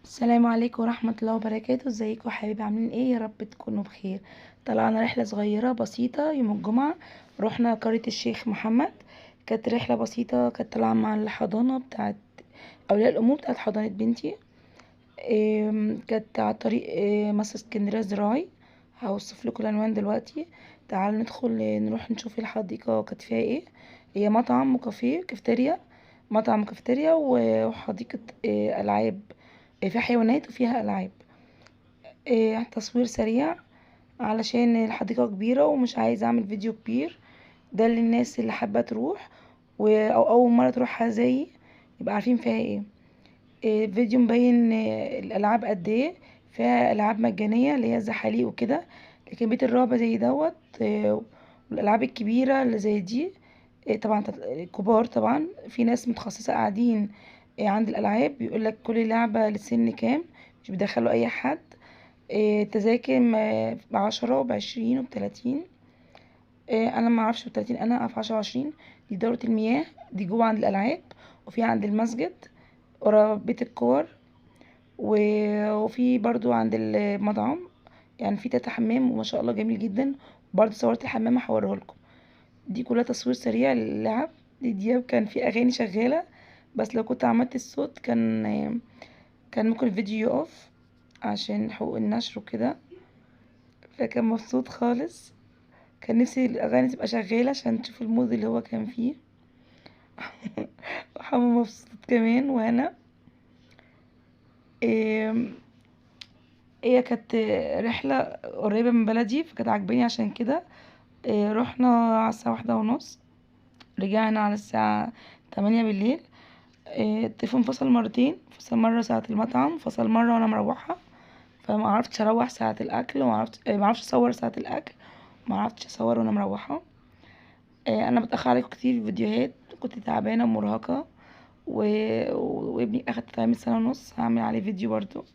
السلام عليكم ورحمة الله وبركاته. ازيكم يا حبايبي؟ عاملين ايه؟ يا رب تكونوا بخير. طلعنا رحلة صغيرة بسيطة يوم الجمعة، رحنا قرية الشيخ محمد. كانت رحلة بسيطة، كانت طالعة مع الحضانة بتاعت أولياء الأمور بتاعت حضانة بنتي. كانت على طريق مصر اسكندرية زراعي. هوصف لكم العنوان دلوقتي. تعالوا ندخل نروح نشوف الحديقة كانت فيها ايه. هي مطعم وكافيه، كافتيريا، مطعم وكافتيريا وحديقة ألعاب، فيها حيوانات وفيها ألعاب. تصوير سريع علشان الحديقة كبيرة ومش عايزة أعمل فيديو كبير. ده للناس اللي حابة تروح أو أول مرة تروحها زيي، يبقى عارفين فيها ايه. فيديو مبين الألعاب قد ايه. فيها ألعاب مجانية اللي هي زحاليق وكده، لكن بيت الرعب زي دوت، والألعاب الكبيرة اللي زي دي، طبعا كبار. طبعا في ناس متخصصة قاعدين عند الألعاب، بيقولك كل لعبة لسن كام، مش بيدخلوا أي حد. تذاكر ب10 وب20 وب30. أنا ما أعرفش ب30، أنا أعرف 10 و20. دي دورة المياه، دي جوه عند الألعاب، وفي عند المسجد ورا بيت الكور، وفي برضو عند المطعم. في 3 حمام وما شاء الله جميل جدا. برضو صورت الحمام هوريه لكم. دي كلها تصوير سريع للعب. دي دياب كان في اغاني شغاله، بس لو كنت عملت الصوت كان ممكن الفيديو يقف عشان حقوق النشر وكده. فكان مبسوط خالص، كان نفسي الاغاني تبقى شغاله عشان تشوف المود اللي هو كان فيه. وحمو مبسوط كمان. وهنا هي كانت رحله قريبه من بلدي فكانت عاجباني عشان كده. رحنا على الساعه 1:30، رجعنا على الساعه 8 بالليل. التليفون فصل مرتين، فصل مره ساعه المطعم، فصل مره وانا مروحه، فما عرفتش اروح ساعه الاكل، وما عرفت، ما عرفتش اصور ساعه الاكل، ما عرفتش اصور وانا مروحه. انا بتاخر عليكم كتير في الفيديوهات، كنت تعبانه ومرهقه، وابني اخد تطعيم سنه ونص، هعمل عليه فيديو برضو.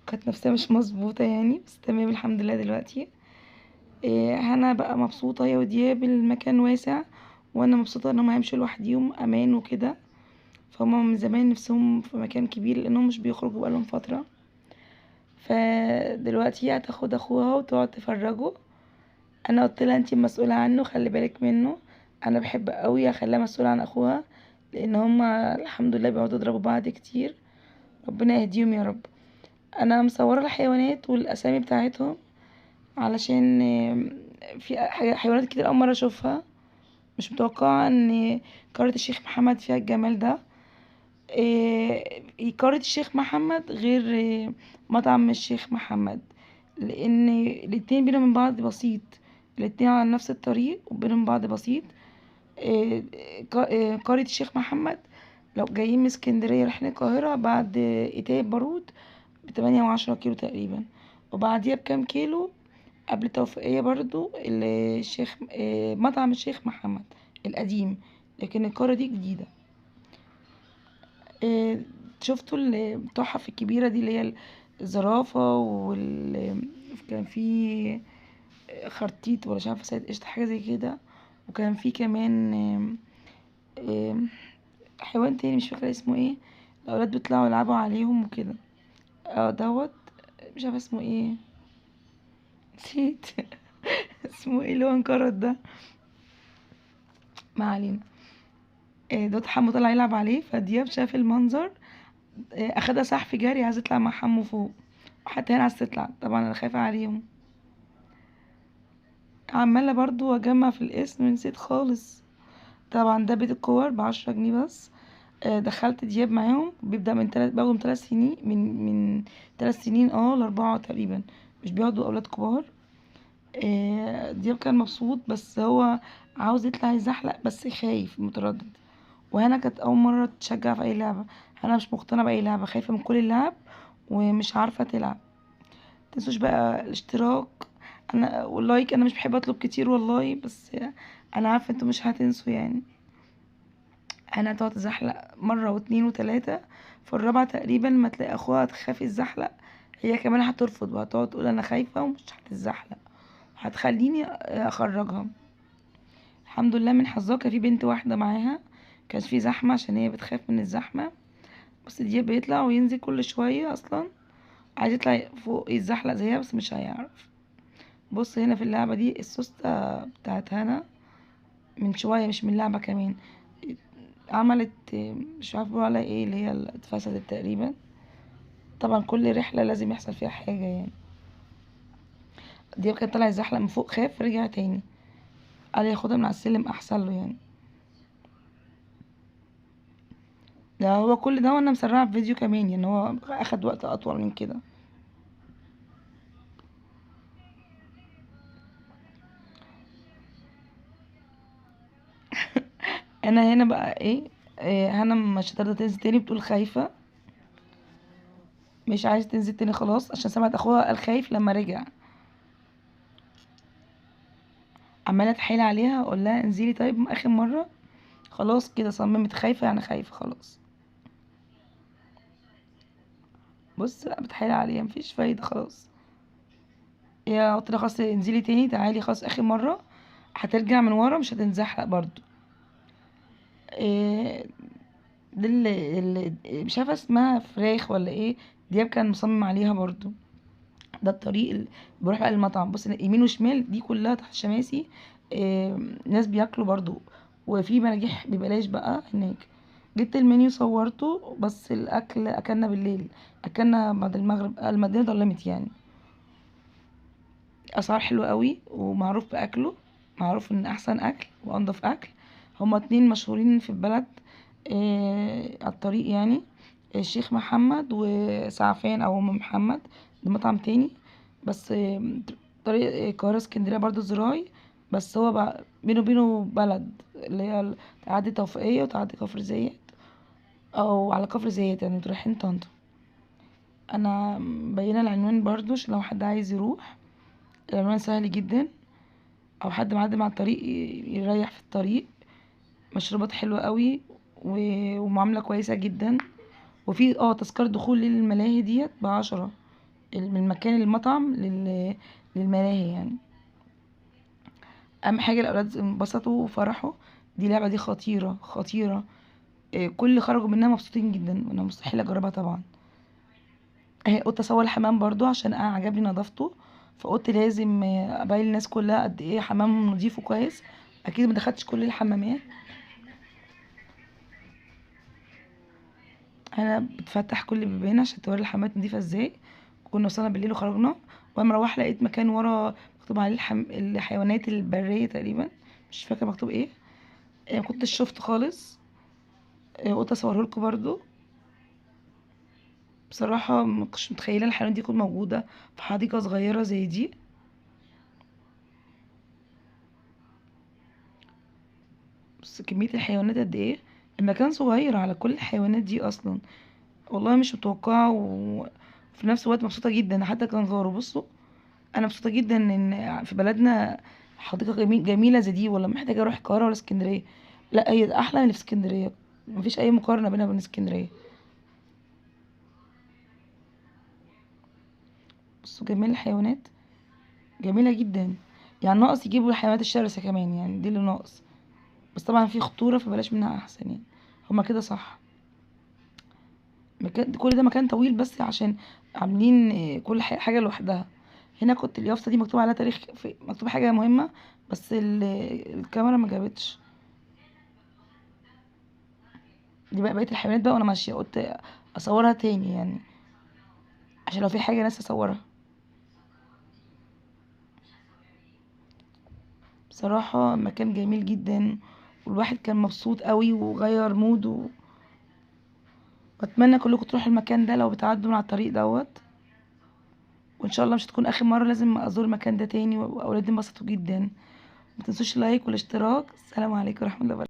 كانت نفسيا مش مظبوطه يعني، بس تمام الحمد لله دلوقتي. هنا بقى مبسوطه يا ودياب، المكان واسع، وانا مبسوطه ان هم هيمشوا لوحديهم امان وكده. فهم من زمان نفسهم في مكان كبير لانهم مش بيخرجوا بقالهم فتره. فدلوقتي هتاخد اخوها وتقعد تفرجه. انا قلت لها انتي مسؤوله عنه، خلي بالك منه. انا بحب قوي اخليها مسؤوله عن اخوها، لان هما الحمد لله بيقعدوا يضربوا بعض كتير، ربنا يهديهم يا رب. انا مصوره الحيوانات والاسامي بتاعتهم علشان في حيوانات كتير اول مره اشوفها، مش متوقعه ان قريه الشيخ محمد فيها الجمال ده. قريه الشيخ محمد غير مطعم الشيخ محمد، لان الاتنين بينهم من بعض بسيط، الاتنين على نفس الطريق وبينهم بعض بسيط. قرية الشيخ محمد لو جايين من اسكندرية رايحين القاهرة بعد إيتاي بارود بتمانية وعشرة كيلو تقريبا، وبعديها بكام كيلو قبل التوفيقية برضو مطعم الشيخ محمد القديم، لكن القرية دي جديدة. شفتوا التحف الكبيرة دي اللي هي الزرافة، كان في خرتيت ولا مش عارفة سيد قشطة حاجة زي كده، وكان في كمان حيوان تاني مش فاكرة اسمه ايه، الأولاد بيطلعوا يلعبوا عليهم وكده. دوت مش عارفة اسمه ايه، نسيت اسمه ايه اللي هو انقرض ده، ما علينا. دوت حمو طلع يلعب عليه، فدياب شاف المنظر، اخدها سحف جري، عايز يطلع مع حمو فوق، وحتى هنا عايز تطلع. طبعا انا خايفة عليهم. عمالة برضو اجمع في الاسم، نسيت خالص. طبعا ده بيت الكور ب10 جنيه بس. دخلت دياب معاهم، بيبدأ من تلات، باخده من 3 سنين، من 3 سنين ل4 تقريبا، مش بياخدوا اولاد كبار. دياب كان مبسوط، بس هو عاوز يطلع يزحلق بس خايف متردد. وهنا كانت اول مره تشجع في اي لعبه، هنا مش مقتنعه باي لعبه، خايفه من كل اللعب ومش عارفه تلعب. متنسوش بقى الاشتراك انا واللايك، انا مش بحب اطلب كتير والله، بس انا عارفه انتوا مش هتنسوا. انا تقعد تزحلق مره واتنين وتلاته، في الرابعه تقريبا ما تلاقي اخوها تخاف يتزحلق، هي كمان هترفض وهتقعد تقول انا خايفه ومش هتتزحلق، هتخليني اخرجها. الحمد لله من حظها كان في بنت واحده معاها، كانش في زحمه عشان هي بتخاف من الزحمه، بس دياب بيطلع وينزل كل شوية، اصلا عايز يطلع فوق يتزحلق زيها بس مش هيعرف. بص هنا في اللعبة دي السوسته بتاعت هنا من شوية، مش من اللعبة كمان، عملت مش عارفه بيقولوا عليها ايه، اللي هي اتفسدت تقريبا. طبعا كل رحله لازم يحصل فيها حاجة يعني. دياب كان طالع يزحلق من فوق، خاف رجع تاني، قال ياخدها من على السلم احسن له يعني. ده هو كل ده وانا مسرعة في فيديو كمان يعني، هو اخد وقت اطول من كده. انا هنا بقى ايه، هنا مش هترضى تنزل تاني، بتقول خايفة مش عايز تنزل تاني خلاص، عشان سمعت اخوها قال خايف لما رجع. عماله اتحايل عليها اقول لها انزلي طيب اخر مرة، خلاص كده صممت خايفة يعني، خايفة خلاص. بص بقى بتحايل عليها مفيش فايده خلاص. يا قلت لها خلاص انزلي تاني، تعالي خلاص اخر مرة، هترجع من ورا مش هتنزحلق برضو. إيه دي اللي مش عارفه اسمها فراخ ولا ايه، دياب كان مصمم عليها برضو. ده الطريق اللي بروح بقى للمطعم، بص يمين وشمال دي كلها تحت شماسي، إيه ناس بياكلوا برضو، وفي مراجيح ببلاش بقى هناك. جبت المنيو صورته، بس الاكل اكلنا بالليل، اكلنا بعد المغرب، المدينة ظلمت يعني. اسعار حلوة قوي ومعروف باكله، معروف ان احسن اكل وانضف اكل. هما اتنين مشهورين في البلد على الطريق يعني، الشيخ محمد وسعفان او ام محمد، ده مطعم تاني بس طريق القاهرة اسكندرية برضو زراعي، بس هو بقى بينه وبينه بلد اللي هي تعدي توفيقيه وتعدي كفر زيت، او على كفر زيت يعني رايحين طنطا. انا مبينة العنوان برضو عشان لو حد عايز يروح، العنوان سهل جدا، او حد معدي مع الطريق يريح في الطريق. مشروبات حلوة قوي ومعامله كويسة جدا. وفي تذكره دخول للملاهي ديت ب10 من مكان المطعم للملاهي يعني. اهم حاجة الاولاد انبسطوا وفرحوا. دي اللعبة دي خطيرة خطيرة، كل خرجوا منها مبسوطين جدا، وانا مستحيل اجربها طبعا. قلت اصور الحمام برضو عشان انا عجبني نظافته، فقلت لازم ابين للناس كلها قد ايه حمام نظيف وكويس. اكيد ما دخلتش كل الحمامات. انا بتفتح كل بيبان عشان توري الحمامات نظيفة ازاي. كنا وصلنا بالليل وخرجنا، وانا مروحة لقيت مكان ورا مكتوب عليه الحيوانات البرية تقريبا، مش فاكره مكتوب ايه، ما كنتش شفت خالص، قلت اصوره لكم برضو. بصراحة ما كنتش متخيله الحيوانات دي تكون موجودة في حديقة صغيرة زي دي. بس كمية الحيوانات قد ايه، المكان صغير على كل الحيوانات دي اصلا، والله مش متوقعه. وفي نفس الوقت مبسوطة جدا، حتى كان غاروا. بصوا انا مبسوطة جدا ان في بلدنا حديقة جميلة زي دي، ولا محتاجه اروح القاهرة ولا اسكندرية، لا هي احلى من اللي في اسكندرية، مفيش اي مقارنة بينها وبين اسكندرية. بصوا جميل الحيوانات، جميلة جدا يعني. ناقص يجيبوا الحيوانات الشرسة كمان يعني، دي اللي ناقص، بس طبعا في خطورة فبلاش منها احسن يعني. هما كده صح. مكان كل ده مكان طويل بس عشان عاملين كل حاجة لوحدها. هنا كنت اليافطه دي مكتوب عليها تاريخ، مكتوب حاجة مهمة، بس الكاميرا ما جابتش. دي بقى بقية الحيوانات بقى وانا ماشية، قلت اصورها تاني يعني عشان لو في حاجة ناس اصورها. بصراحة مكان جميل جدا، والواحد كان مبسوط قوي وغير موده. واتمنى كلكم تروحوا المكان ده لو بتعدوا من على الطريق دوت، وان شاء الله مش هتكون اخر مرة، لازم ازور المكان ده تاني، واولادي انبسطوا جدا. ما تنسوش اللايك والاشتراك. السلام عليكم ورحمة الله وبركاته.